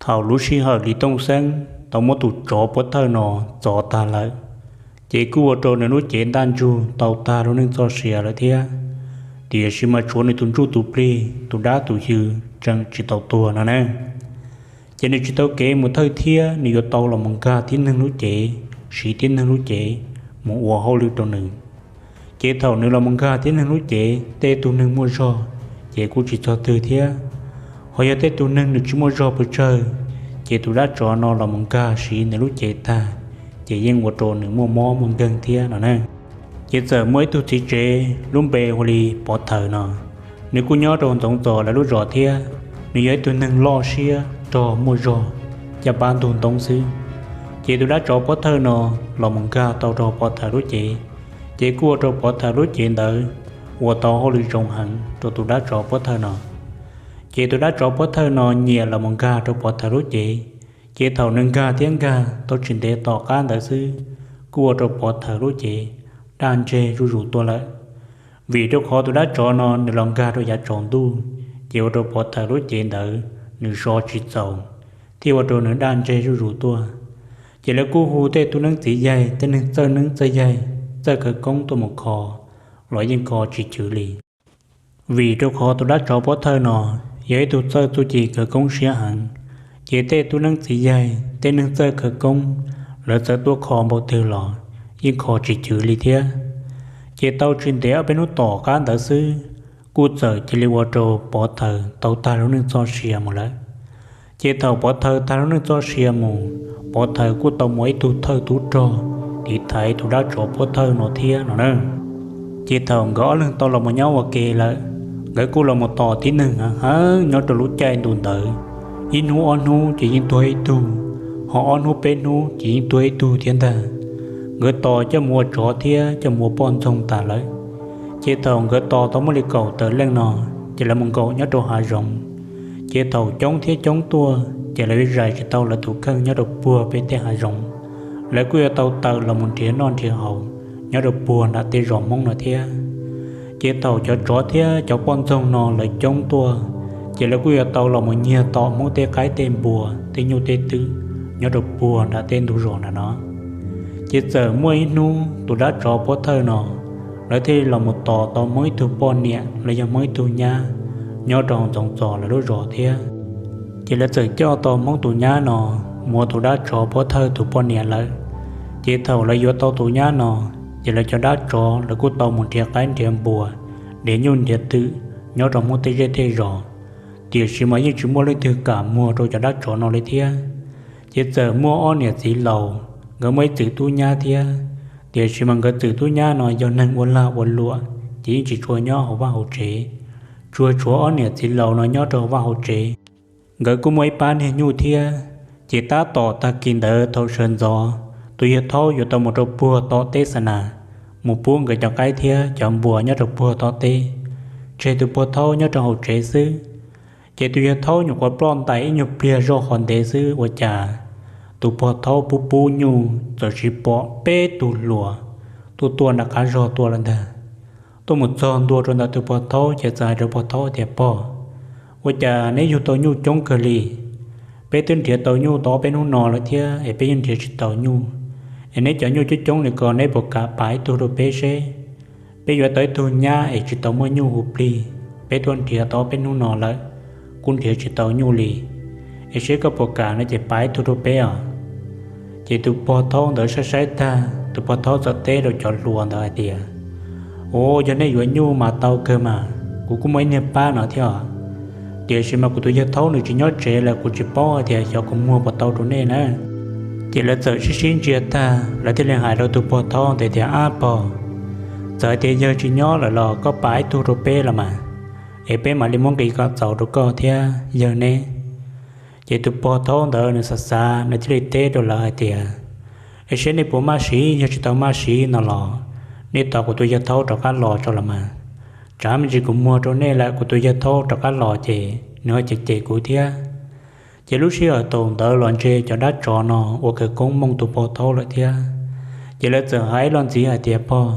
Thaum lub sij hawm Lis Tooj Xeeb tau muab tus tsov pov thawj no txov tag lawm, ces kuj ua rau nws lub cev ntaj ntsug tau tag lub neej txoj sia lawm thiab. Tiam sis mas tshuav nws tus ntsuj tus plig, tus dab tus hwv tseem tsis tau tuag no na. Ces nws tsis tau kev mus thawj thiab nws yuav tau los mus nkag tib neeg lub cev, siv tib neeg lub cev mus ua hauj lwm rau nws. Ces thaum nws los mus nkag tib neeg lub cev, tej tug neeg muaj zog ces kuj tsis txog twg thiab, ho yog tej tug neeg nws tsis muaj zog pes tsawg, ces tus dab tsov no los mus nkag siv nws lub cev tag, ces yeej ua rau nws muaj mob muaj nkeeg thiab no na. Ces txawm muaj ib tug txiv tsev lub npe hu li Pov Thawm no, nws kuj nyob rau Ntxoov Txos lawv lub zos thiab. Nws yog ib tug neeg loj siab rog muaj zog, caj pab ntug ntoob xwb. Ces tus dab tsov pov thawj no los mus nkag tau rau Pov Thawm lub cev, ces kuj ua rau Pov Thawm lub cev ntawd ua tau hauj lwm zoo heev rau tus dab tsov pov thawj no. Ces tus dab tsov pov thawj no nyiam los mus nkag rau Pov Thawm lub cev, ces thaum nws nkag thiab nkag tau tsis ntev tom qab ntawd xwb, kuj ua rau Pov Thawm lub cev daj ntseg zuj zus tuaj lawm. Vim rau qhov tus dab tsov no nws los nkag rau yav tsaus ntuj, ces ua rau Pov Thawm lub cev ntawd nws so tsis txaus, thiaj ua rau nws daj ntseg zuj zus tuaj. Ces lawv kuj hu tej tub neeb txiv yaig, tej neeg txawj neeb txawj yaig, txawj khawv koob tuaj mus kho, los yeej kho tsis chwv li. Vim rau qhov tus dab tsov pov thawj no yog ib tug txawj txuj ci khawv koob siab heev, ces tej tub neeb txiv yaig, tej neeg txawj khawv koob, lawv txawm tuaj kho npaum twg los yeej kho tsis chwv li thiab. Ces tau tsis ntev ob peb hnub tom qab ntawd xwb, kuj txawm cia li ua rau Pov Thawm tau tag lub neej txoj sia mus lawm. Ces thaum Pov Thawm tag lub neej txoj sia mus, Pov Thawm kuj tau muaj ib tug thawj tub rog tiv thaiv tus dab tsov pov thawj no thiab no na. Ces thaum nkawd ob leeg tau los mus nyob ua ke lawm, nkawd kuj los mus tos tib neeg heev heev nyob rau lub caij ntu ntawd. Ib hnub ob hnub ces yeej tuag ib tug, ho ob hnub peb hnub ces yeej tuag ib tug thiab ntag. Nkawd tos coj mus ua tsov thiab coj mus ua poj ntxoog tas lawm. Ces thaum nkawd tos tau muaj li kaum tawm leej no, ces lawv mus nkaum nyob rau hav zoov. Ces thaum coob thiab coob tuaj, ces lawv yuav zais tsis tau lawv tus kheej nyob rau puag pem tej hav zoov. Lawv kuj yuav tau tawm los mus nrhiav noj nrhiav haus nyob rau puag nram tej zos Hmoob no thiab. Ces thaum cov tsov thiab cov poj ntxoog no lawv coob tuaj, ces lawv kuj yuav tau los mus nyiag tom Hmoob tej qaib tej npua, tej nyuj tej twm nyob rau puag nram tej ntug zos nram no. Ces txawm muaj ib hnub tus dab tsov pov thawj no, lawv thiaj li los mus tos tau Hmoob ib tug poj niam los yog Hmoob ib tug nyab nyob rau Ntxoov Txos lawv lub zos thiab. Ces lawv txawm coj tau Hmoob tus nyab no mus ua tus dab tsov pov thawj tus poj niam lawm. Ces thaum lawv yuav tau tus nyab no, ces lawv cov dab tsov lawv kuj tau mus nrhiav qaib nrhiav npua, nrhiav nyuj nrhiav twm nyob rau Hmoob tej zej tej zos, tiam sis mas yeej tsis muaj leej twg kam muag rau cov dab tsov no li thiab. Ces txawm muaj ob niam txiv laus, nkawd muaj ib txwm tub nyab thiab, tiam sis mas nkawd txwm tub nyab no yog neeg ua lag ua luam, ces yeej tsis tshua nyob hauv vaj hauv tsev. Tsuas tshuav ob niam txiv laus no nyob rau hauv vaj hauv tsev. Nkawd kuj muaj ib pab niag nyuj thiab. Ces tab tom tag kis ntawd thaum sawv ntxov, tus yawg Thaub yuav tau mus rau puag tom teb xa nas, mus pub nkawd cov qaib thiab cov npua nyob rau puag tom teb, tseg tus pog Thaub nyob rau hauv tsev xwb. Ces tus yawg Thaub nyuam qhuav ploj ntais ib nyuag pliag zoj qhov ntev xwb ua cas tus pog Thaub pub pub nyuj txawm sis pom peb tug hluas tuaj tuaj nram qab zog tuaj lawm ntag. Tuaj mus txog ntua rau ntawm tus pog Thaub ces txawm hais rau pog Thaub tias, Pog, ua cas neb yug tau nyuj coob kawg li? Peb twb nrhiav tau nyuj tau ob peb hnub no lawm thiab es peb yeej nrhiav tsis tau nyuj. Es neb cov nyuj coob coob li ko neb puas kam pab ib tug rau peb seb? Peb yuav tau ib tug nyab es tsis tau muaj nyuj hu plig, peb tuaj nrhiav tau ob peb hnub no lawm, kuj nrhiav tsis tau nyuj li. Es seb koj puas kam no ces pab ib tug rau peb os. Ces tus pog Thaub ntawd saib saib tag, tus pog Thaub txawm teb rau cov hluas ntawd hais tias, Ua, yog nej yuav nyuj mas tau kawg mas, kuv kuj muaj ib niag pab no thiab os. Tiam sis mas kuv tus yawg Thaub nws tsis nyob tsev lawm, kuv tsis paub hais tias xyov kuv muag puas tau rau nej na. Ces lawv txawm sib sib ntsia tag, lawv thiaj li hais rau tus pog Thaub ntawd tias, Ab pog, txawm hais tias yawg tsis nyob lawm los koj pab ib tug rau peb los mas, es peb mam li muab nqis kom txaus rau koj thiab yawg neb. Ces tus pog Thaub ntawd nws xav xav nws thiaj li teb rau lawv hais tias, Es seb nej puas maj siv, yog tsis tau maj siv no los nej tos kuv tus yawg Thaub rov qab los tso los mas. Tsam me ntsis kuv muag rau nej lawm kuv tus yawg Thaub rov qab los ces nws ho cem cem kuv thiab. Ces lub sij hawm thaum ntawd los ntshe cov dab tsov no ua khawv koob mooj tus pog Thaub lawm thiab. Ces lawv txawm hais ib lo ntxiv hais tias, Pog,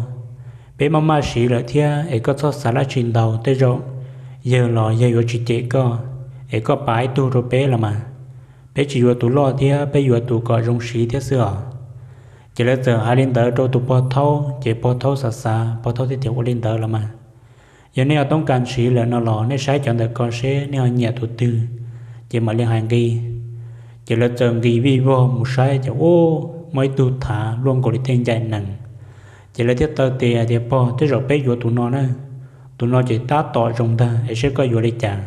peb maj maj siv lawm thiab es koj txhob xav dab tsi ntau, tej zaum yawg los yawg yuav tsis cem koj, es koj pab ib tug rau peb los mas. peb tsis yuav tus loj thiab, peb yuav tus kom zoo siv thiab xwb os. Ces lawv txawm hais li ntawd rau tus pog thaub, ces pog thaub xav xav, pog thaub thiaj tias, Ua li ntawd los mas, yog nej ho toob kas siv lawm no los nej saib cov ntawm ko seb nej ho nyiam tus twg, ces mam li hais nqi. Ces lawv txawm nqis vij vog mus saib, ces ub, muaj ib tug thav luaj nkaus li tej ncaim nees. Ces lawv thiaj taw tes hais tias, Pog, tej zaum peb yuav tus no na, tus no ces tab tom zoo ntag, es seb koj yuav li cas.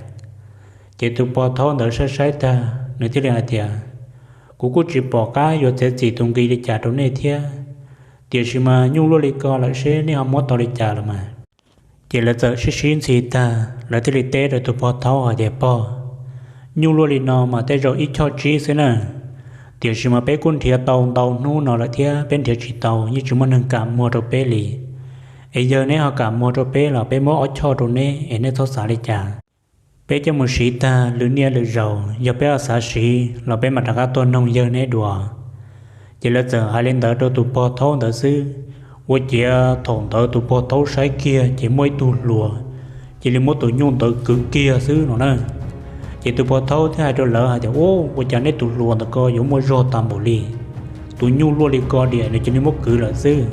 Ces tus pog thaub ntawd saib saib tag, nws thiaj li hais tias, Kuv kuj tsis pom qab yuav txiav txim tus nqi li cas rau nej thiab, tiam sis mas nyuj luaj li ko lawm, seb nej ho muab tau li cas los mas. Ces lawv txawm sib sib ntxhi tag, lawv thiaj li teb rau tus pog thaub hais tias, Pog, nyuj luaj li no mas tej zaum ib choj tsib xwb na, tiam sis mas peb kuj nrhiav tau ntau hnub no lawm thiab, peb nrhiav tsis tau, yeej tsis muaj neeg kam muag rau peb li. Es yog neb ho kam muag rau peb los peb muab ob choj rau neb, es neb txhob xav li cas. Peb coj mus siv tag lwm niaj lwm zaus, yog peb ho xav siv los peb mam rov qab tuaj noog yawg neb dua. Ces lawv txawm hais li ntawd rau tus pog thaub ntawd xwb. Ua ciav thaum ntawd tus pog thaub saib kiag ces muaj ib tug hluas cia li muab tus nyuj ntawd kwv kiag xwb no na. Ces tus pog thaub thiaj hais rau lawv hais tias, Ub, ua cas neb tus hluas ntawm ko yuav muaj zog tag npaum li? Tus nyuj luaj li ko diam nws cia li muab kwv lawm xwb.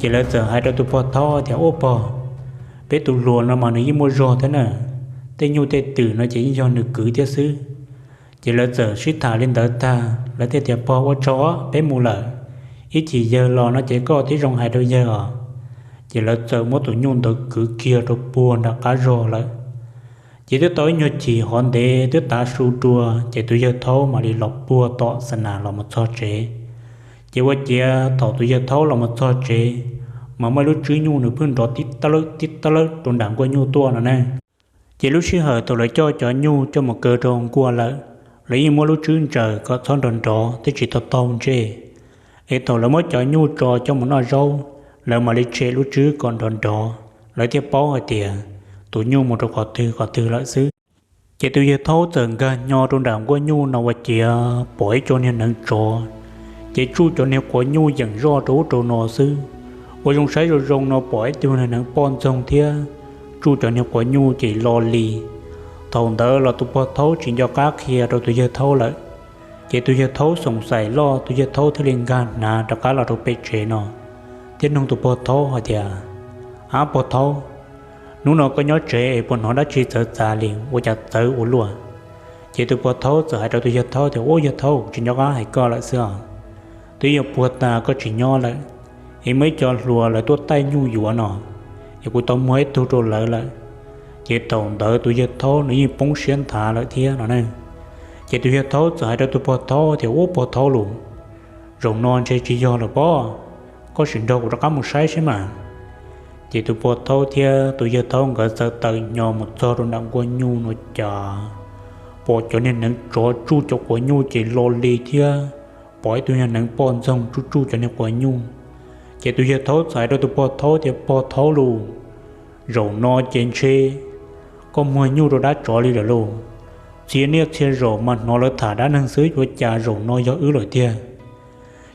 Ces lawv txawm hais rau tus pog thaub tias, Ub pog, peb tus hluas no mas nws yeej muaj zog thiab na, tej nyuj tej twm no ces yeej yog nws kwv thiab xwb. Ces lawv txawm sib tham li ntawd tag, lawv thiaj tias, Pog, ua tsaug, peb mus lawm, ib chim yawg los no ces koj tib zoo hais rau yawg os. Ces lawv txawm muab tus nyuj ntawd kwv kiag rau puag nram qab zog lawm. Ces twb tau ib nyuag chim hov ntev twb tav su dua, ces tus yawg thaub mam li los puag tom xa nas los mus txog tsev. Ces ua ciav thaum tus yawg thaub los mus txog tsev, mas muaj lub tswb nyuj nws pheej nrov tib tab lawb tib tab lawb rau nram nkuaj nyuj tuaj no ne. Ces lub sij hawm thaum lawv coj cov nyuj coj mus kaw rau nkuaj lawm, lawv yeej muab lub tswb ntsaws kom txhob nrov nrov thiab tsis tau taug ntsej. Es thaum lawv muab cov nyuj tso coj mus noj zaub, lawv mam li tshem lub tswb kom nrov nrov, lawv thiaj paub hais tias tus nyuj mus rau qhov twg qhov twg lawm xwb. Ces tus yawg thaub txawm nkag nyo rau nram nkuaj nyuj no ua ciav pom ib co niag neev tsov, ces tsuj cov niag quav nyuj yeem zoj rau ub rau no xwb. Ua zoo saib zoo zoo no pom ib tug niag neev poj ntxoog thiab tsuj cov niag quav nyuj ces lo li. Thaum ntawd los tus pog thaub tsis nco qab qhia rau tus yawg thaub lawm. Ces tus yawg thaub xoom xaim loj, tus yawg thaub thiaj li nkag hnav rov qab los rau pem tsev no, thiab nug tus pog thaub hais tias, Ab pog thaub, hnub no koj nyob tsev es puas hnov dab tsi txawv txav li, ua cas txawv ua luaj? Ces tus pog thaub txawm hais rau tus yawg thaub tias, Ub yawg thaub, tsis nco qab hais koj lawm xwb os. Twb yog puag ta koj tsis nyob lawm, es muaj ib co hluas lawv tuaj taij nyuj yuav no, es kuv tau muag ib tug rau lawv lawm. Ces thaum ntawd tus yawg thaub nws yeej poob siab nthav lawm thiab no ne. Ces tus yawg thaub txawm hais rau tus pog thaub tias, Ub pog thaub lauj, zaum no ntshe tsis yog lawm pob, koj sim nrog kuv rov qab mus saib seb mas. Ces tus pog thaub thiab tus yawg thaub nkawd txawm tawm nyo mus txog rau nram nkuaj nyuj no cas pom cov niag neev tsov tsuj cov quav nyuj ces lo li thiab pom ib tug niag neev poj ntxoog tsuj tsuj cov niag quav nyuj. Ces tus yawg thaub txawm hais rau tus pog thaub tias, Pog thaub lauj, zaum no ces ntshe koj muag nyuj rau dab tsov li lawm lauj. Txhia niaj txhia zaus mas hnov lawv tham dab neeg xwb, ua cas zaum no yog wb lawm tiag?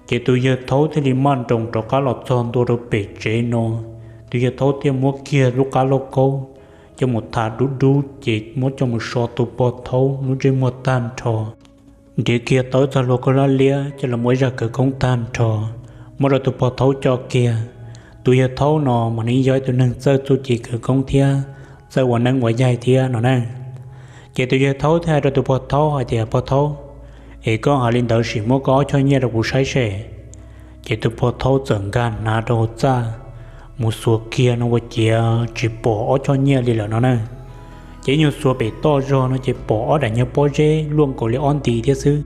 Ces tus yawg thaub thiaj li maj nroos rov qab los txog ntua rau pem tsev no, tus yawg thaub thiaj muab kiag lub qab lauj kaub coj mus tham dub dub ces muab coj mus so tus pog thaub lub ntsej muag tag nrho, nrhiav kiag tau ib txoj hlua khaub hlab liab coj los muab ib zaj khawv koob tag nrho, muab rau tus pog thaub coj kiag. Tus yawg thaub no mas nws yog ib tug neeg txawj txuj ci khawv koob thiab txawj ua neeb ua yaig thiab no na. Ces tus yawg thaub thiaj hais rau tus pog thaub hais tias, Pog thaub, es koj hais li ntawd sim muab koj ob choj nyiaj rau kuv saib seb. Ces tus pog thaub txawm nkag hnav rau hauv txaj mus xuas kiag no ua ciav tsis pom ob choj nyiaj li lawm no na. Ces ib nyuag xuas pem toj zog no ces pom ob daim nyuag pob zeb luaj nkaus li ob nti thiab xwb.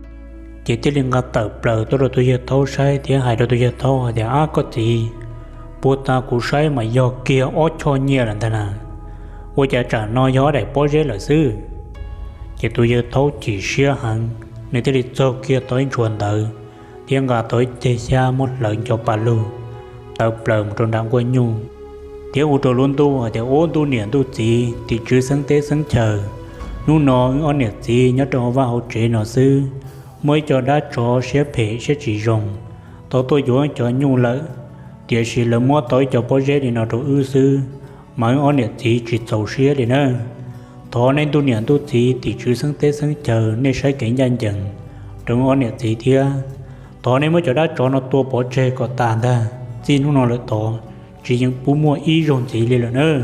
Ces thiaj li nqa tawm plaws tuaj rau tus yawg thaub saib thiab hais rau tus yawg thaub hais tias, Ab koj txiv, puag ta kuv saib mas yog kiag ob choj nyiaj lawm ntag na, ua cas tsam no yog ob daim pob zeb lawm xwb? Ces tus yawg thaub chim siab heev, nws thiaj li txaug kiag tau ib ntshua ntawd thiab nqa tau ib ceg xyab muab hlawv nco pa lug, tawm plaws mus rau nram nkuaj nyuj, thiab hu rau lub ntuj hais tias, Ub ntuj niam ntuj txiv, tim tswv xeeb teb xeeb chaw, hnub no wb ob niam txiv nyob rau hauv vaj hauv tsev no xwb, muaj ib co dab tsov siab phem siab tsis zoo tau tuaj yuav cov nyuj lawm, tiam sis lawv muab tau ib co pob zeb li no rau wb xwb, mas wb ob niam txiv tsis txaus siab li nawb. Thov nej ntuj niam ntuj txiv tim tswv xeeb teb xeeb chaw nej saib kev ncaj ncees rau ob niam txiv thiab. Thov nej muab cov dab tsov no tua pov tseg kom tas ntag, txij hnub no lawm tod tsis yeem pub muaj ib zaug ntxiv li lawm nawb.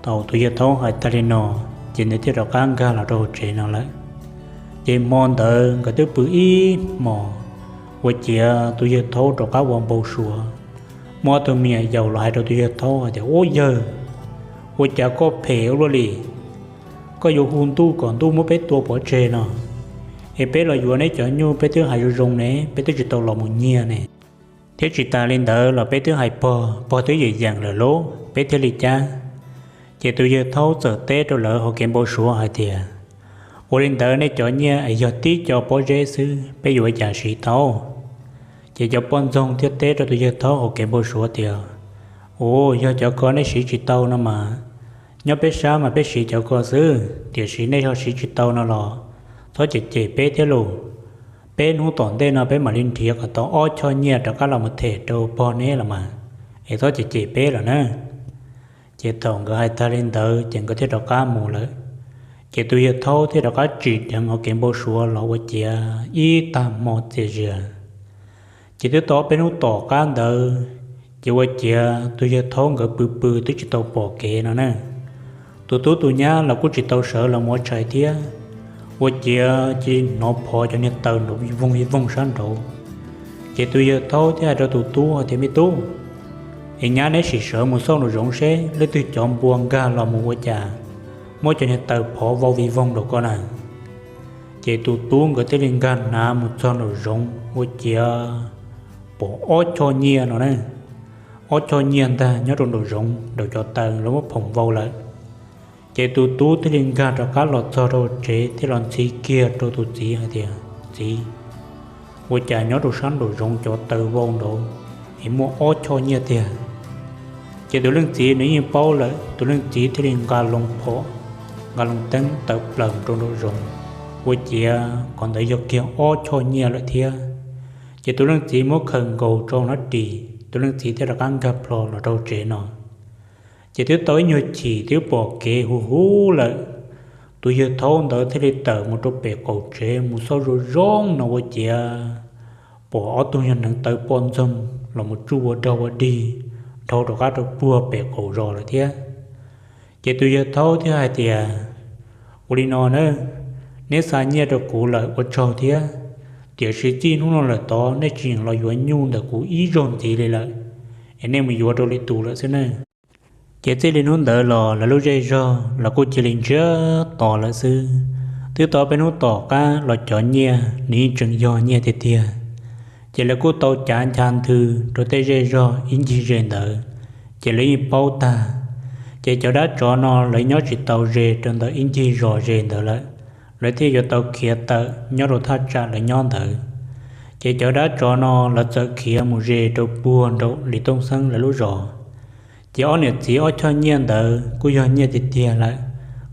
Thaum tus yawg thaub hais tag li no, ces nws thiaj rov qab nkag los rau hauv tsev no lawm. Ces hmo ntawd nkawd twb pw ib hmos, ua ciav tus yawg thaub rov qab ua npau suav. Muaj ob tug me nyuam yaus los hais rau tus yawg thaub hais tias, Ub yawg, ua cas koj phem ua luaj li? Koj yuav hu ntuj kom ntuj muab peb tua pov tseg no, es peb los yuav neb cov nyuj peb twb hais zoo zoo ne, peb twb tsis tau los mus nyiag ne. Thiab tsis tas li ntawd los peb twb hais pog, pog twb yeem yeem lawm lauj, peb thiaj li cab. Ces tus yawg thaub txawm teb rau lawv hauv kev npau suav hais tias, Ua li ntawd nej cov nyiaj es yog tib co pob zeb xwb, peb yuav ua cas siv tau? Ces cov poj ntxoog thiaj teb rau tus yawg thaub hauv kev npau suav tias, Ua, yog cov ko nej siv tsis tau no mas, nyob peb sab mas peb siv cov ko xwb, tiam sis nej ho siv tsis tau no los txhob cem cem peb thiab lauj. Peb hnub tom ntej no peb mam li nrhiav kom tau ob choj nyiaj rov qab los mus them rau pog neb los mas, es txhob cem cem peb lawm na. Ces thaum nkawd hais tag li ntawd ces nkawd thiaj rov qab mus lawm. Ces tus yawg thaub thiaj rov qab tsim dheev hauv kev npau suav los ua ciav ib tag hmo txias zias. Ces twb tau peb hnub tom qab ntawd, ces ua ciav tus yawg thaub nkawd pw pw twb tsis tau pom kev no na. Tus tub tus nyab los kuj tsis tau sawv los mus ua tshais thiab, ua ciav cia li hnov phov cov niag taws nrov voog voog sab nraud. Ces tus yawg thaub thiaj hais rau tus tub hais tias, Me tub, es nyab neb sim sawv mus xauj nraum zoov seb leej twg cov npua nkag los mus ua cas muab cov niag taws phov vau vij voog nraum ko na. Ces tus tub nkawd thiaj li nkag hnav mus txog nraum zoov ua ciav pom ob choj nyiaj no na, ob choj nyiaj ntag nyob rau nraum zoov nraum cov taws lawv muab phoom vau lawm. Ces tus tub thiaj li nkag rov qab los txog rau tsev thiaj los ntxhi kiag rau tus txiv hais tias, Txiv, ua cas nyob rau sab nraum zoov cov taws vau nraud es muaj ob choj nyiaj tiag? Ces tus leej txiv nws yeej paub lawm, tus leej txiv thiaj li nqa loo phom, nqa loo teeb tawm plaws rau nraum zoov, ua ciav qhov ntawd yog kiag ob choj nyiaj lawm thiab. Ces tus leej txiv muab khaws nkaus rau hnab ris, tus leej txiv thiaj rov qab nkag plho los rau tsev no. Ces twb tau ib nyuag chim twb pom kev huv huv lawm, tus yawg thaub ntawd thiaj li tawm mus rau pem qaum tsev mus xauj zoo zoo no ua ciav pom ob tug nyuag hneev taw poj ntxoog los mus tsuj ua dog ua dig dhau rov qab rau puag pem qaum zos lawm thiab. Ces tus yawg thaub thiaj hais tias, Ua li no na, neb xa nyiaj rau kuv lawm ua tsaug thiab, tiam sis txij hnub no lawm tod nej tsis yeem los yuav nyuj ntawm kuv ib zaug ntxiv li lawm, es nej mus yuav rau lwm tus lawm xwb na. Ces txij li hnub ntawd los lawv lub zej zog los kuj cia li ntsiag to lawm xwb. Twb tau peb hnub tom qab los cov nyiaj nws yeej tseem yog nyiaj tiag tiag. Ces lawv kuj tau cav ncha ntws rau tej zej zog ib ncig ze ntawd, ces lawv yeej paub tag. Ces cov dab tsov no lawv nyob tsis tau ze rau ntawm ib ncig zos ze ntawd lawm, lawv thiaj yuav tau khiav tawm nyob rau thaj tsam lawv nyob ntawd. Ces cov dab tsov no lawv txawm khiav mus ze rau puag nraum Lis Tooj Xeeb lawv lub zos. Ces ob niam txiv ob choj nyiaj ntawd kuj yog nyiaj tiag tiag lawm,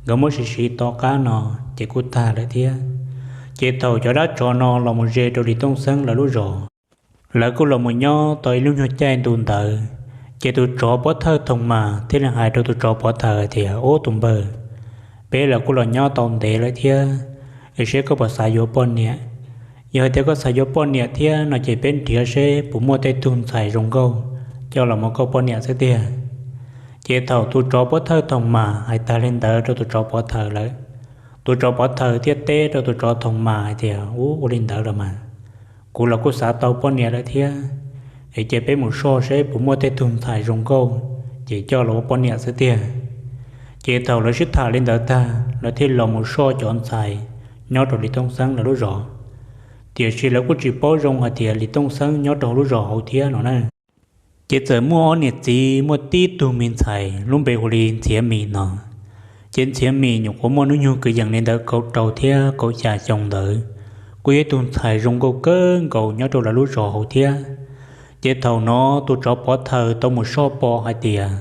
nkawd muab siv siv tom qab no ces kuj tag lawm thiab. Ces thaum cov dab tsov no los mus ze rau Lis Tooj Xeeb lawv lub zos, lawv kuj los mus nyob tau ib lub nyuag caij ntu ntawd, ces tus tsov pov thawj Thoom Mas thiaj li hais rau tus tsov pov thawj hais tias, Ub tus npawg, peb los kuj los nyob tau ntev lawm thiab, es seb koj puas xav yuav poj niam? Yog hais tias koj xav yuav poj niam thiab no ces peb nrhiav seb puas muaj tej tug ntxhais zoo nkauj coj los mus koj poj niam xwb tiag. Ces thaum tus tsov pov thawj Thoom Mas hais tag li ntawd rau tus tsov pov thawj lawm, tus tsov pov thawj thiaj teb rau tus tsov Thoom Mas hais tias, Ub, ua li ntawd los mas, kuv los kuj xav tau poj niam lawm thiab, es cia peb mus soj seb puas muaj tej tug ntxhais zoo nkauj, ces coj los ua poj niam xwb tiag. Ces thaum lawv sib tham li ntawd tag, lawv thiaj los mus soj cov ntxhais nyob rau Lis Tooj Xeeb lawv lub zos. Tiam sis lawv kuj tsis paub zoo hais tias Lis Tooj Xeeb nyob rau hauv lub zos hauv thiab no na. Ces txawm muaj ob niam txiv muaj tib tug me ntxhais lub npe hu li Ntxhiav Mim no. Ces Ntxhiav Mim nyuam qhuav muaj hnub nyoog kwv yees li ntawd kaum rau thiab kaum xya xyoo ntawd, kuj yog ib tug ntxhais zoo nkauj kawg nkaus nyob rau lawv lub zos hauv thiab. Ces thaum no tus tsov pov thawj tau mus soj pom hais tias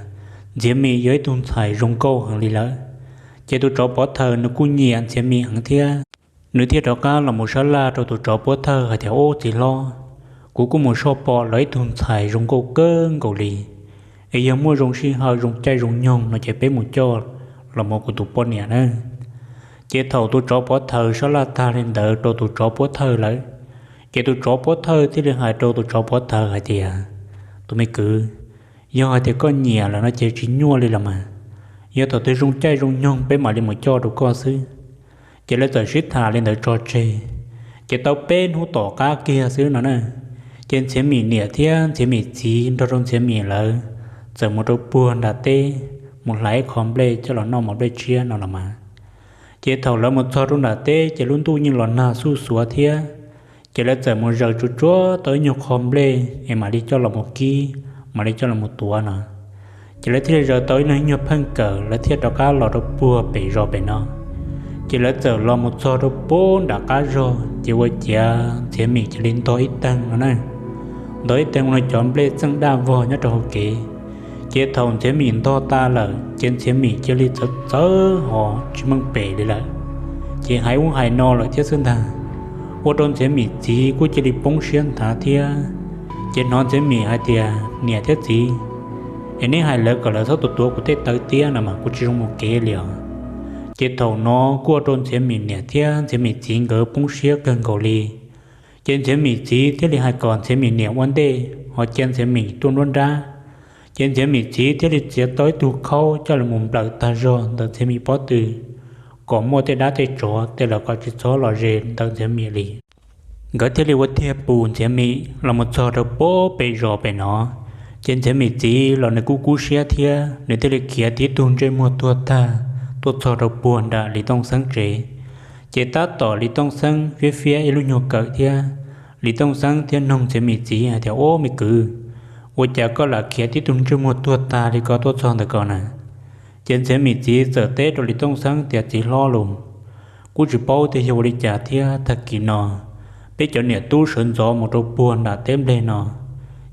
Ntxhiav Mim yog ib tug ntxhais zoo nkauj heev li lawm. Ces tus tsov pov thawj nws kuj nyiam Ntxhiav Mim heev thiab, nws thiaj rov qab los mus sab laj rau tus tsov pov thawj hais tias, Ub txiv hlob, kuv kuj mus soj pom lawv ib tug ntxhais zoo nkauj kawg nkaus li, es yog muaj zoo sij hawm zoo caij zoo nyoog no ces peb mus coj los mus kuv tus poj niam na. Ces thaum tus tsov pov thawj sab laj tag li ntawd rau tus tsov pov thawj lawm, ces tus tsov pov thawj thiaj li hais rau tus tsov pov thawj hais tias, tus me kwv, yog hais tias koj nyiam lawm no ces tsis nyuaj li los mas, yog thaum twg zoo caij zoo nyoog peb mam li mus coj rau koj xwb. Ces lawv txawm sib tham li ntawd tso tseg. Ces tau peb hnub tom qab kiag xwb no na, ces Ntxhiav Mim niam thiab Ntxhiav Mim txiv nrog rau Ntxhiav Mim lawv txawm mus rau puag nram teb, mus hlais ib qho nplej coj los noj mov nplej tshiab no los mas. Ces thaum lawv mus txog rau nram teb ces lub ntuj yeej los nag xuj xuav thiab. Ces lawv txawm mus zaws tsuag tsuag tau ib nyuag qho nplej es mam li coj los mus kib, mam li coj los mus tuav no. Ces lawv thiaj li zaws tau ib leeg ib nyuag pheej kawm, lawv thiaj rov qab los rau puag pem zos pem no. Ces lawv txawm los mus txog rau puag nram qab zog, ces ua ciav Ntxhiav Mim cia li ntog ib teeg no na. Ntog ib teeg ua cov nplej txeej daj vog nyob rau hauv kev. Ces thaum Ntxhiav Mim ntog tas lawm ces Ntxhiav Mim cia li txawv txawv ho tsis meej pem li lawm. Ces hais ub hais no lawm thiab xwb ntag, ua rau Ntxhiav Mim txiv kuj cia li poob siab nthav thiab. Ces hnov Ntxhiav Mim hais tias, niam thiab txiv, es neb hais lawv kom lawv txhob tuav tuav kuv tej taw tiab no mas kuv tsis zoo mus kev li os. Ces thaum no kuj ua rau Ntxhiav Mim niam thiab Ntxhiav Mim txiv nkawd poob siab kawg nkaus li. Ces Ntxhiav Mim txiv thiaj li hais kom Ntxhiav Mim niam ua ntej ho cia Ntxhiav Mim tuaj nruab nrab. Ces Ntxhiav Mim txiv thiaj li txiav tau ib tug khaub coj los mus nplawm tag zog ntawm Ntxhiav Mim pob tw, kom muaj tej dab tej tsov tej los kom tsis txhob los ze ntawm Ntxhiav Mim li. Nkawd thiaj li ua tiag pus Ntxhiav Mim los mus txog rau puag pem zos pem no. Ces Ntxhiav Mim txiv los nws kuj kub siab thiab, nws thiaj li khiav tib tug ntsej muag tuag tag tuaj txog rau puag nram Lis Tooj Xeeb tsev. Ces tab tom Lis Tooj Xeeb fiab fiab ib lub nyuag kawm thiab, Lis Tooj Xeeb thiaj noog Ntxhiav Mim txiv hais tias, ub me kwv, ua cas koj lam khiav tib tug ntsej muag tuag tag li ko tuaj txog ntawm ko na? Ces Ntxhiav Mim txiv txawm teb rau Lis Tooj Xeeb tias, txiv hlob los, kuv tsis paub tias yog ua li cas thiab tag kis no peb cov niam tub sawv ntxov mus rau puag nram teb nplej no,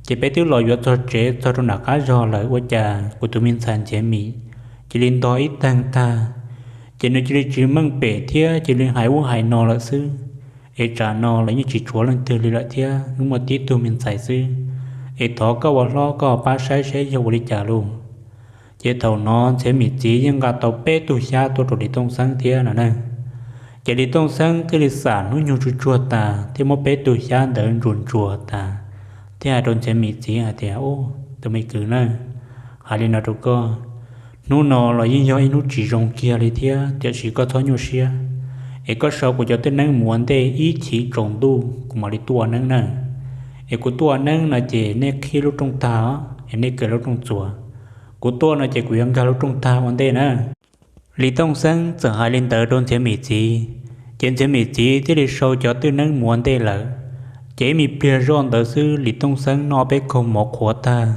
ces peb twb los yuav txog tsev txog rau nram qab zog lawm ua cas kuv tus me ntxhais Ntxhiav Mim cia li ntog ib teeg tag, ces nws cia li tsis meej pem thiab cia li hais ub hais no lawm xwb. Es tsam no los yeej tsis tshuav leej twg li lawm thiab, wb muaj tib tug me ntxhais xwb. Es thov koj ua hlob koj pab saib seb yog ua li cas lauj. Ces thaum no Ntxhiav Mim txiv yeej nqa tau peb tug xyab tuaj rau Lis Tooj Xeeb thiab no na. Ces Lis Tooj Xeeb thiaj li xam hnub nyoog tsuag tsuag tas thiab muab peb tug xyab ntawd ntsuas ntsuas tas, thiab hais rau Ntxhiav Mim txiv hais tias, ub tus me kwv na, hais li no rau koj, hnub no los yeej yog ib hnub tsis zoo kiag li thiab tiam sis koj txhob nyuaj siab, es koj sau kuv cov twj neeb mus ua ntej ib chim tsaus ntuj kuv mam li tuaj ua neeb na. Es kuv tuaj ua neeb no ces nej qhib lub rooj tag, es nej kaw lub rooj txuas. Kuv tuaj no ces kuv yuav nkag lub rooj tag ua ntej na. Lis Tooj Xeeb txawm hais li ntawd rau Ntxhiav Mim txiv, ces Ntxhiav Mim txiv thiaj li sau cov twj neeb mus ua ntej lawm. Ces ib me pliag zoj ntawd xwb Lis Tooj Xeeb noj peb kaug mov qhuav tag,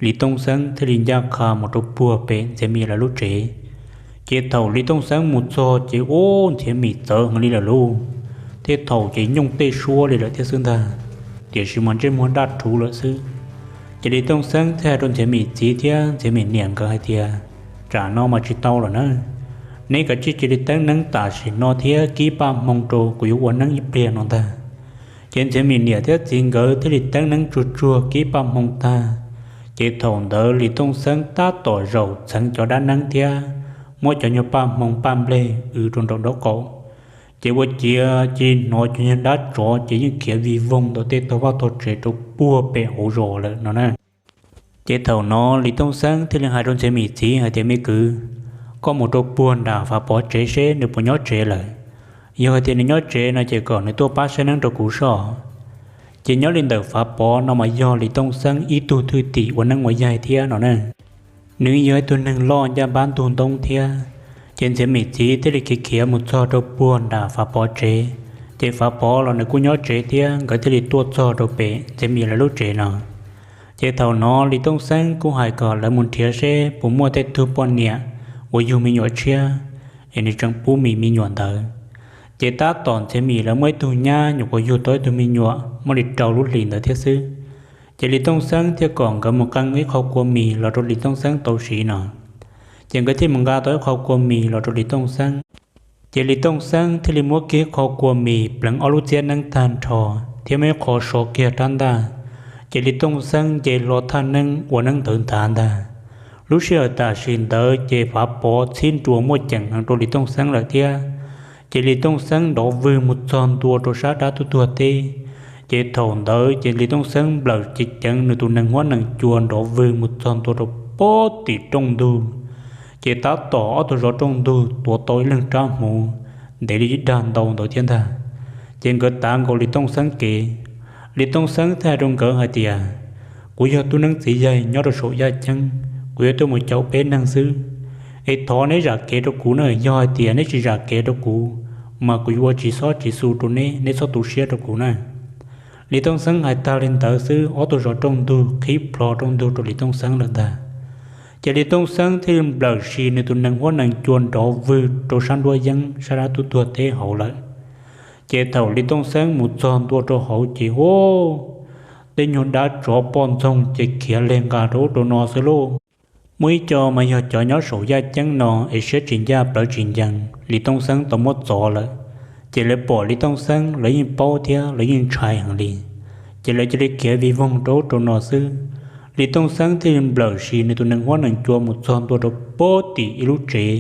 Lis Tooj Xeeb thiaj li ncaj qha mus rau puag pem Ntxhiav Mim lawv lub tsev. Ces thaum Lis Tooj Xeeb mus txog ces ub Ntxhiav Mim txawv heev li lawm lauj, tej thaum ces nyooj tej suab li lawm thiab xwb ntag, tiam sis mas ntsej muag daj rhuv lawm xwb. Ces Lis Tooj Xeeb thiaj hais rau Ntxhiav Mim txiv thiab Ntxhiav Mim niam nkawd hais tias, tsam no mas tsis tau lawm na, neb kav tsij cia li teeb neeb tam sim no thiab kib paj hmoo rau kuv yuav ua neeb ib pliag no ntag. Ces Ntxhiav Mim niam thiab txiv nkawd thiaj li teeb neeb tsuag tsuag kib paj hmoo tag. Ces thaum ntawd Lis Tooj Xeeb tab tom zaum txheev cov dab neeb thiab muab cov nyuag paj hmoo paj nplej w rau nraum nraub qaum. Ces ua ciav cia li hnov cov nyuag dab tsov ces yeej khiav vij voog ntawm tej tog vaj tog tsev rau puag pem hauv zos lawm no na. Ces thaum no Lis Tooj Xeeb thiaj li hais rau Ntxhiav Mim txiv hais tias, me kwv, koj mus rau puag nram Fav Pov tsev seb nws puas nyob tsev lawm. Yog hais tias nws nyob tsev no ces kom nws tuaj pab saib neeb rau kuv soj. Ces nyob li ntawm Fav Pov no mas yog Lis Tooj Xeeb ib tug thwj tim ua neeb ua yaig thiab no na. Nws yog ib tug neeg loj ncaj npab ntug ntoo thiab. Ces Ntxhiav Mim txiv thiaj li khiav khiav mus txog rau puag nram Fav Pov tsev. Ces Fav Pov los nws kuj nyob tsev thiab, nkawd thiaj li tuaj txog rau pem Ntxhiav Mim lawv lub tsev no. Ces thaum no Lis Tooj Xeeb kuj hais kom lawv mus nrhiav seb puas muaj tej tug poj niam uas yug me nyuam tshiab, es nws tseem pub Mim me nyuam ntawd. Ces tab tom Ntxhiav Mim lawv muaj ib tug nyab nyuam qhuav yug tau ib tug me nyuam muaj li rau lub hlis ntawd thiab xwb. Ces Lis Tooj Xeeb thiaj kom nkawd mus qee ib qho kua mis los rau Lis Tooj Xeeb tau siv no. Ces nkawd thiaj mus nqa tau ib qho kua mis los rau Lis Tooj Xeeb. Ces Lis Tooj Xeeb thiaj li muab kiag ib qho kua mis pleev ob lub txiab neeb tag nrho, thiab muab ib qho so kiag rab ntaj. Ces Lis Tooj Xeeb nce hlo thaj neeb ua neeb ntawd nthav ntag. Lub sij hawm tam sim ntawd ces Fav Pov txhib nruas muaj ceem heev rau Lis Tooj Xeeb lawm thiab. Ces Lis Tooj Xeeb nrov vwg mus txog ntua rau sab dab tuj tuag teb. Ces thaum ntawd ces Lis Tooj Xeeb nplawm ceev ceev nws tus nees huab nees cua nrov vwg mus txog ntua rau pob tim rooj ntug. Ces tab tom ob tug zov rooj ntug tuav tau ib leeg rab hmuv ntev li ib dag ntau ntawd thiab ntag. Ces nkawd tav nkaus Lis Tooj Xeeb kev. Lis Tooj Xeeb thiaj hais rau nkawd hais tias, kuv yog tub neeb txiv yaig nyob rau saum yaj ceeb, kuv yuav tuaj mus caum peb neeg xwb. Es thov neb zam kev rau kuv na, yog hais tias neb tsis zam kev rau kuv, mas kuv yuav ua tsis xob tsis xu rau neb, neb txhob tu siab rau kuv na. Lis Tooj Xeeb hais tag li ntawd xwb, ob tug zov rooj ntug qhib plho rooj ntug rau Lis Tooj Xeeb lawm ntag. Ces Lis Tooj Xeeb thiaj li nplawm si nws tus nees huab nees cua nrov vwg rau sab nruab yeeb sab dab tuj tuag teb hauv lawm. Ces thaum Lis Tooj Xeeb mus txog ntua rau hauv ces ua tej nyuag dab tsov poj ntxoog ces khiav leg nqa rau ub rau no xwb lauj. Muaj ib co mas yog cov nyob saum yaj ceeb no es siab tsis ncaj plawv tsis ncees, Lis Tooj Xeeb tau muab txov lawm. Ces lawv pom Lis Tooj Xeeb lawv yeej paub thiab lawv yeej ntshai heev li. Ces lawv cia li khiav vij voog rau ub rau no xwb. Lis Tooj Xeeb thiaj li nplawm si nws tus nees huab nees cua mus txog ntua rau pob tim ib lub tsev,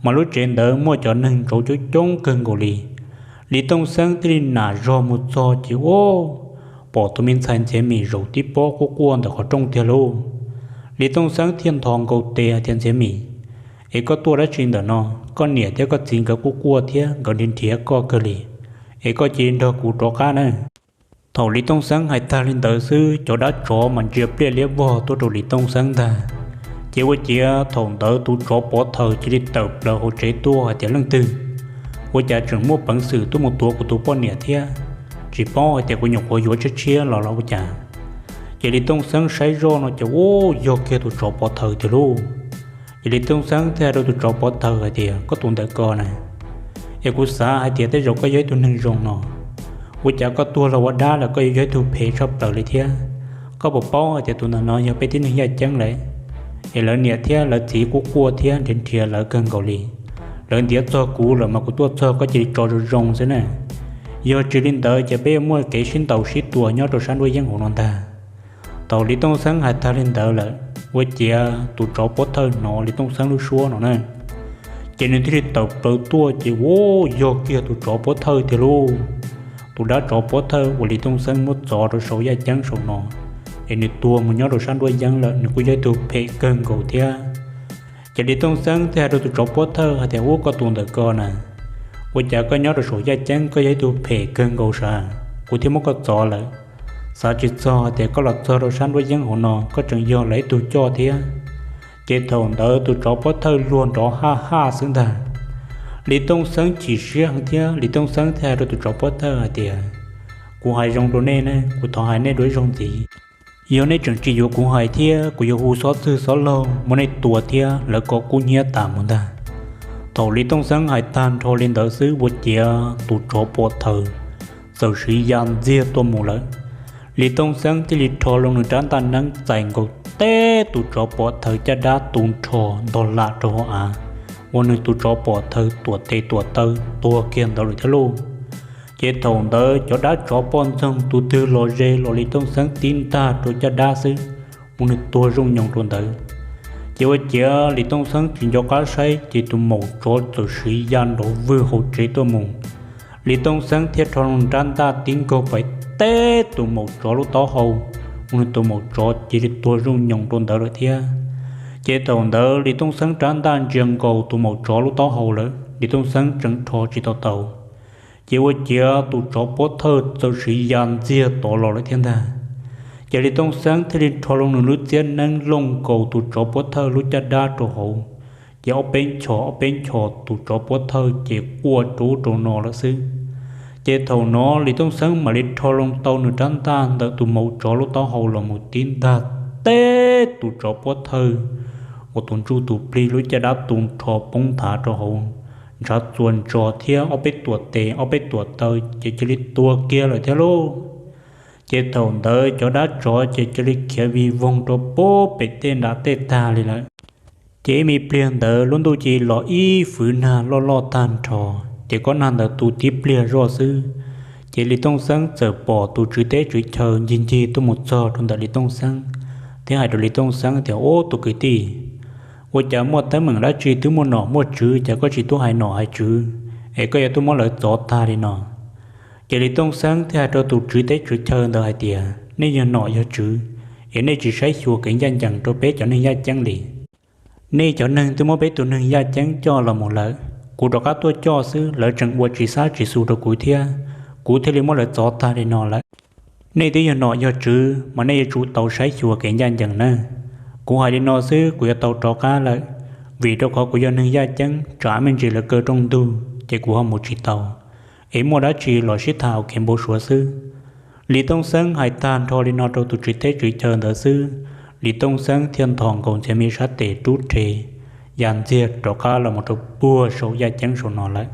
mas lub tsev ntawd muaj cov neeg ntsaum coob coob kawg nkaus li. Lis Tooj Xeeb thiaj li nam zog mus txog ces ua pom tus me ntxhais Ntxhiav Mim zaum tib pob quaj quaj ntawm qhov rooj tiag lauj. Lis Tooj Xeeb thiaj nthos nkaus tes hais tias, Ntxhiav Mim, es koj tuaj dab tsi ntawm no? Koj niam thiab koj txiv nkawd quaj quaj thiab nkawd nrhiav nrhiav koj kawg li, es koj cia li nrog kuv rov qab na. Thaum Lis Tooj Xeeb hais tag li ntawd xwb, cov dab tsov mas ntsia pliaj liab vog tuaj rau Lis Tooj Xeeb ntag. Ces ua ciav thaum ntawd tus tsov pov thawm cia li tawm plaws hauv tsev tuaj hais tias, Leej twg? Ua cas tseem muaj peev xwm tuaj mus tuav kuv tus poj niam thiab? Tsis paub hais tias kuv nyuam qhuav yuav tshiab tshiab los los ua cas? Ces Lis Tooj Xeeb saib zoj no ces ua yog kiag tus tsov pov thawm tiag lauj. Ces Lis Tooj Xeeb thiaj hais rau tus tsov pov thawm hais tias, Koj tus ntawm ko na, es kuv xav hais tias tej zaum koj yog ib tug neeg zoo no, ua cas koj tuag los ua dab lawm koj yuav yog ib tug phem tshaj plaws li thiab? Koj puas paub hais tias tus ntawm no yog peb tib neeg yaj ceeb lawm, es lawv niam thiab lawv txiv kuj quaj thiab nrhiav nrhiav lawv kawg nkaus li. Lawv ntiav txog kuv lawm mas kuv tuaj txog koj cia li tso zoo zoo xwb na. Yog tsis li ntawd ces peb yuav muaj kev sib ntaus sib tua nyob rau sab nruab yeeb hauv no ntag. Thaum Lis Tooj Xeeb hais tag li ntawd lawm, ua ciav tus tsov pov thawm hnov Lis Tooj Xeeb lub suab no na, ces nws thiaj li tawm plaws tuaj ces ua yog kiag tus tsov pov thawm tiag lauj. Tus dab tsov pov thawm uas Lis Tooj Xeeb muab txov rau saum yaj ceeb saum no, es nws tuag mus nyob rau sab nruab yeeb lawm, nws kuj yog ib tug phem kawg nkaus thiab. Ces Lis Tooj Xeeb thiaj hais rau tus tsov pov thawm hais tias, Ub, koj tus ntawm ko na, ua cas koj nyob rau saum yaj ceeb koj yog ib tug phem kawg nkaus sav, kuv thiaj muab koj txov lawm. Xav tsis txog hais tias koj los txog rau sab nruab yeeb hauv no koj tseem yog lawv ib tug coj thiab. Ces thaum ntawd tus tsov pov thawm luag nrov haj haj xwb ntag. Lis Tooj Xeeb chim siab heev thiab Lis Tooj Xeeb thiaj hais rau tus tsov pov thawm hais tias, Kuv hais zoo rau nej ne, kuv thov hais nej dua ib zaug ntxiv. Yog nej tseem tsis yuav kuv hais thiab kuv yuav hu xob txwg xob laug muab nej tua thiab lawv kom kub hnyiab tas mus ntag. Thaum Lis Tooj Xeeb hais tag nrho li ntawd xwb ua ciav tus tsov pov thawm txawm siv ya ntxiag tuaj mus lawm. Lis Tooj Xeeb thiaj li rho loo nws rab ntaj neeb txais nkaus teb tus tsov pov thawm caj dab tu nrho ntog lam rau hauv av, ua nws tus tsov pov thawm tuam tes tuam taw tuag kiag ntawd lawm thiab lauj. Ces thaum ntawd cov dab tsov poj ntxoog tus twg los ze los Lis Tooj Xeeb tib ntag rau caj dab xwb, ua nws tuag zooj nyoos rau ntawd. Ces ua ciav Lis Tooj Xeeb tsis nco qab saib ces tus maum tsov txawm siv ya nrov vwg hauv tsev tuaj mus. Lis Tooj Xeeb thiaj rho loo rab ntaj tib nkaug pais teb tus maum tsov lub taub hau, ua nws tus maum tsov cia li tuag zooj nyoos rau ntawd lawm thiab. Ces thaum ntawd Lis Tooj Xeeb rab ntaj ntsia nkaus tus maum tsov lub taub hau lawm, Lis Tooj Xeeb tseem rho tsis tau tau. Ces ua ciav tus tsov pov thawm txawm siv ya ntxiag tod los lawm thiab ntag. Ces Lis Tooj Xeeb thiaj li rho loo nws lub txiab neeb looj nkaus tus tsov pov thawm lub caj dab rau hauv, ces ob peb nchos ob peb nchos tus tsov pov thawm ces quaj rau ub rau no lawm xwb. Ces thaum no Lis Tooj Xeeb mam li rho loo tau nws rab ntaj ntawm tus maum tsov lub taub hau los mus tib ntag teb tus tsov pov thawm uas tus ntsuj tus plig lub caj dab tu nrho poob nthav rau hauv, ntshav txuas ntsos thiab ob peb tuam tes ob peb tuam taw ces cia li tuag kiag lawm thiab lauj. Ces thaum ntawd cov dab tsov ces cia li khiav vij voog rau pem tej nram tej tag li lawm. Ces ib me pliag ntawd lub ntuj cia li los ib fwv nag loj loj tag nrho, ces kob nag ntawd tu tib pliag zoj xwb, ces Lis Tooj Xeeb txawm pom tus tswv teb tswv chaw ncig ncig tuaj mus txog rau ntawm Lis Tooj Xeeb, thiab hais rau Lis Tooj Xeeb tias, Ub, tus kwv tij, Ua cas muaj teeb meem dab tsi twb muaj nom muaj tswv, cas koj tsis tuaj hais nom hais tswv, es koj yuav tuaj muab lawv txov tag li no? Ces Lis Tooj Xeeb thiaj hais rau tus tswv teb tswv chaw ntawd hais tias, nej yog nom yog tswv, es nej tsis saib xyuas kev ncaj ncees rau peb cov neeg yaj ceeb li. Nej cov neeg twb muab peb tus neeg yaj ceeb coj los mus lawm, kuv rov qab tuaj coj xwb, lawv tseem ua tsis xab tsis xu rau kuv thiab, kuv thiaj li muab lawv txov tag li no lawm. Nej twb yog nom yog tswv mas nej yuav tsum tau saib xyuas kev ncaj ncees nawb. Kuv hais li no xwb, kuv yuav tau rov qab lawm, vim rau qhov kuv yog neeg yaj ceeb, tsam me ntsis lawv kaw rooj ntug ces kuv ho mus tsis tau, es muaj dab tsi los sib tham ua kev npau suav xwb. Lis Tooj Xeeb hais tag nrho li no rau tus tswv teb tswv chaw ntawd xwb, Lis Tooj Xeeb thiaj nthos nkaus Ntxhiav Mim sab tes rub rhe, ya ntxiag rov qab los mus rau puag saum yaj ceeb saum no lawm.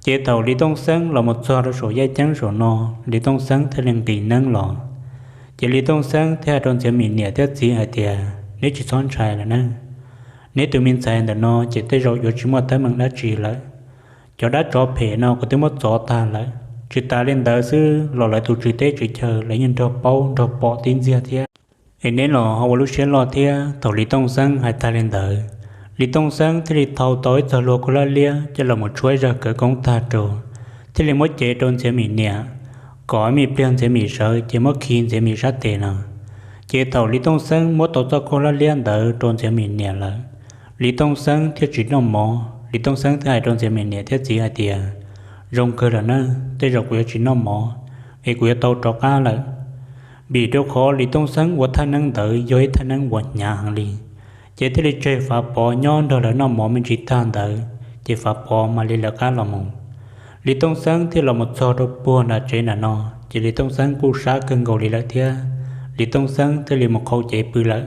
Ces thaum Lis Tooj Xeeb los mus txog rau saum yaj ceeb saum no, Lis Tooj Xeeb thiaj li nqis neeb los. Ces Lis Tooj Xeeb thiaj hais rau Ntxhiav Mim niam thiab txiv hais tias, neb tsis txhob ntshai lawm na, neb tus me ntxhais ntawm no ces tej zaum yuav tsis muaj teeb meem dab tsi lawm. Cov dab tsov phem no kuv twb muab txov tag lawm, tsis tas li ntawd xwb los lawv tus tswv teb tswv chaw lawv yeej nrog paub nrog pom tib ntxiag thiab. Es neb los ho ua lub siab loj thiab. Thaum Lis Tooj Xeeb hais tag li ntawd, Lis Tooj Xeeb thiaj li thau tau ib txoj hlua khaub hlab liab coj los mus tshuab ib zaj khawv koob tag rau, thiaj li muab cev rau Ntxhiav Mim niam, kom ib me pliag Ntxhiav Mim sawv ces muab khi Ntxhiav Mim sab tes no. Ces thaum Lis Tooj Xeeb muab tau txoj khaub hlab liab ntawd rau Ntxhiav Mim niam lawm, Lis Tooj Xeeb thiaj tsis noj mov. Lis Tooj Xeeb thiaj hais rau Ntxhiav Mim niam thiab txiv hais tias, zoo kawg lawm na, tej zaum kuv yuav tsis noj mov, es kuv yuav tau rov qab lawm. Vim rau qhov Lis Tooj Xeeb ua thaj neeb ntawd yog ib thaj neeb uas hnyav heev li, ces thiaj li tseg Fav Pov nyob nrog lawv noj mov me ntsis tag ntawd, ces Fav Pov mam li lawv qab los mus. Lis Tooj Xeeb thiaj los mus txog rau puag nram tsev nram no, ces Lis Tooj Xeeb kuj sab kawg nkaus li lawm thiab, Lis Tooj Xeeb thiaj li mus qhau cev pw lawm.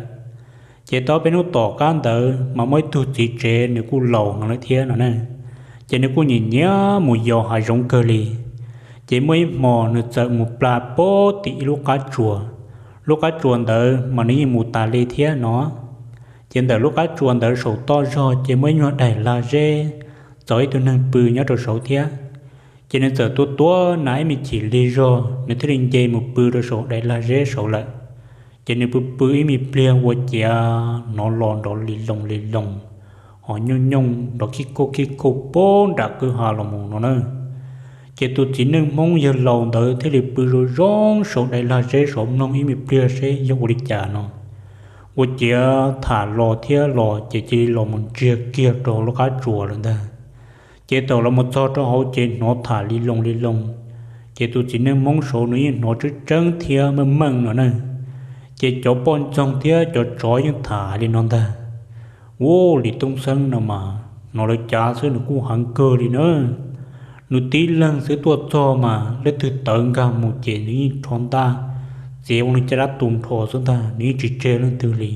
Ces tau peb hnub tom qab ntawd mas muaj ib tug txiv tsev nws kuj laus heev lawm thiab no na, ces nws kuj nyiam nyiam mus yos hav zoov kawg li. Ces muaj ib hmo nws txawm mus pla pem tim ib lub qab tsuas. Lub qab tsuas ntawd mas nws yeej mus tas li thiab no. Ces ntawm lub qab tsuas ntawd saum toj zog ces muaj ib nyuag daim lag zeb, txog ib tug neeg pw nyob rau saud thiab. Ces nws txawm tua tua nas ib me chim lig zog, nws thiaj li nce mus pw rau saum daim lag zeb saud lawm. Ces nws pw pw ib me pliag ua ciav hnov los nrov li loo li loo, ho nyooj nyooj nrov khib kauj khib kauj pem nram kwj ha los mus no na. Ces tus txiv neej Hmoob yawg laus ntawd thiaj li pw zoo zoo saum daim lag zeb saud mloog ib me pliag seb yog ua li cas no. Ua ciav tham los thiab los ces cia li los mus ntsiag kiag rau lub qab tsuas lawm ntag. Ces thaum los mus txog rau hauv ces hnov tham li loo li loo. Ces tus txiv neej Hmoob saud nws yeej hnov tseeb tseeb thiab meej meej no na. Ces cov poj ntxoog thiab cov tsov yeej tham li no ntag: Ua, Lis Tooj Xeeb no mas hnov lawv cav xwb nws kuj heev kawg li na. Nws tib leeg xwb tuaj txog mas leej twg tawv nkag mus ces nws yeej rho ntaj txiav ua nws caj dab tu nrho xwb ntag, nws yeej tsis tseg leej twg li.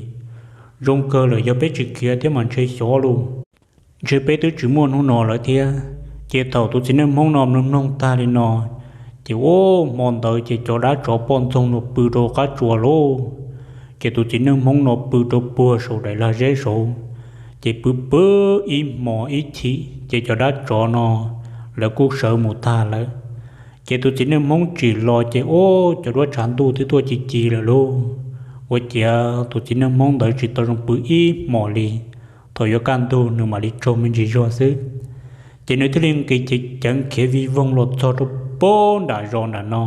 Zoo kawg lawm, yog peb tsis khiav thiab mas ntshe xyov lauj, ntshe peb twb tsis muaj hnub no lawm thiab. Ces thaum tus txiv neej Hmoob no mloog mloog tag li no, ces ua, hmo ntawd ces cov dab tsov poj ntxoog no pw rau qab tsuas lauj. Ces tus txiv neej Hmoob no pw rau puag saum daim lag zeb saud, ces pw pw ib hmos ib chim ces cov dab tsov no lawv kuj sawv mus tag lawm. Ces tus txiv neej Hmoob tsim los ces ua, cov duab tshav ntuj twb tuaj ci ci lawm lauj. Ua ciav tus txiv neej Hmoob ntawd tsis tau zoo pw ib hmos li, thaum yuav kaj ntug nws mam li tsaug me ntsis zog xwb. Ces nws thiaj li nqis ceev ceev khiav vij voog los txog rau pem nram zos nram no,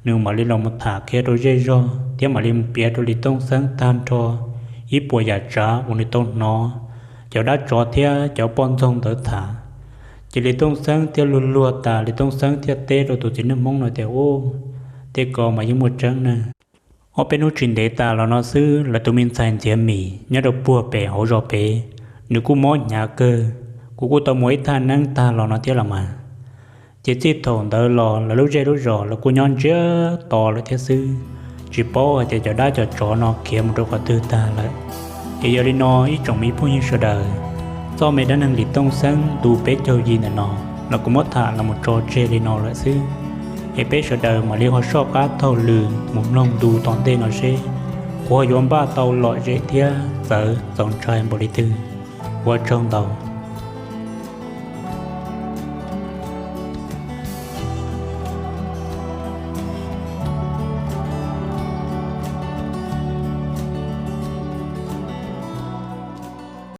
nws mam li los mus tham qhia rau zej zog thiab mam li mus piav rau Lis Tooj Xeeb tag nrho ib puas yam tsav uas nws tau hnov cov dab tsov thiab cov poj ntxoog ntawd tham. Ces Lis Tooj Xeeb thiaj luag luag tas, Lis Tooj Xeeb thiaj teb rau tus txiv neej Hmoob no tias, Ub, tej ko mas yeej muaj tseeb na. Ob peb hnub tsis ntev tas los no xwb, lawv tus me ntxhais Ntxiav Mim nyob rau puag pem hauv zos pem, nws kuj mob hnyav kawg. Kuv kuj tau mus ib thaj neeb tag los no thiab los mas. Ces txij thaum ntawd los lawv lub zej lub zos lawv kuj nyob ntsiag to lawm thiab xwb, tsis paub hais tias cov dab cov tsov no khiav mus rau qhov twg tag lawm. Es yog li no ib tsoom me phooj ywg sawv daws, txoj me dab neeg Lis Tooj Xeeb ntu peb caug yim ntawm no los kuv muab tham los mus tso tseg li no lawm xwb. Es peb sawv daws mam li ho soj qab taug lw mus mloog ntu tom ntej no seb kuv ho yuav npaj tau lom zem thiab txawv txaus ntshai npaum li twg. Ua tsaug ntau.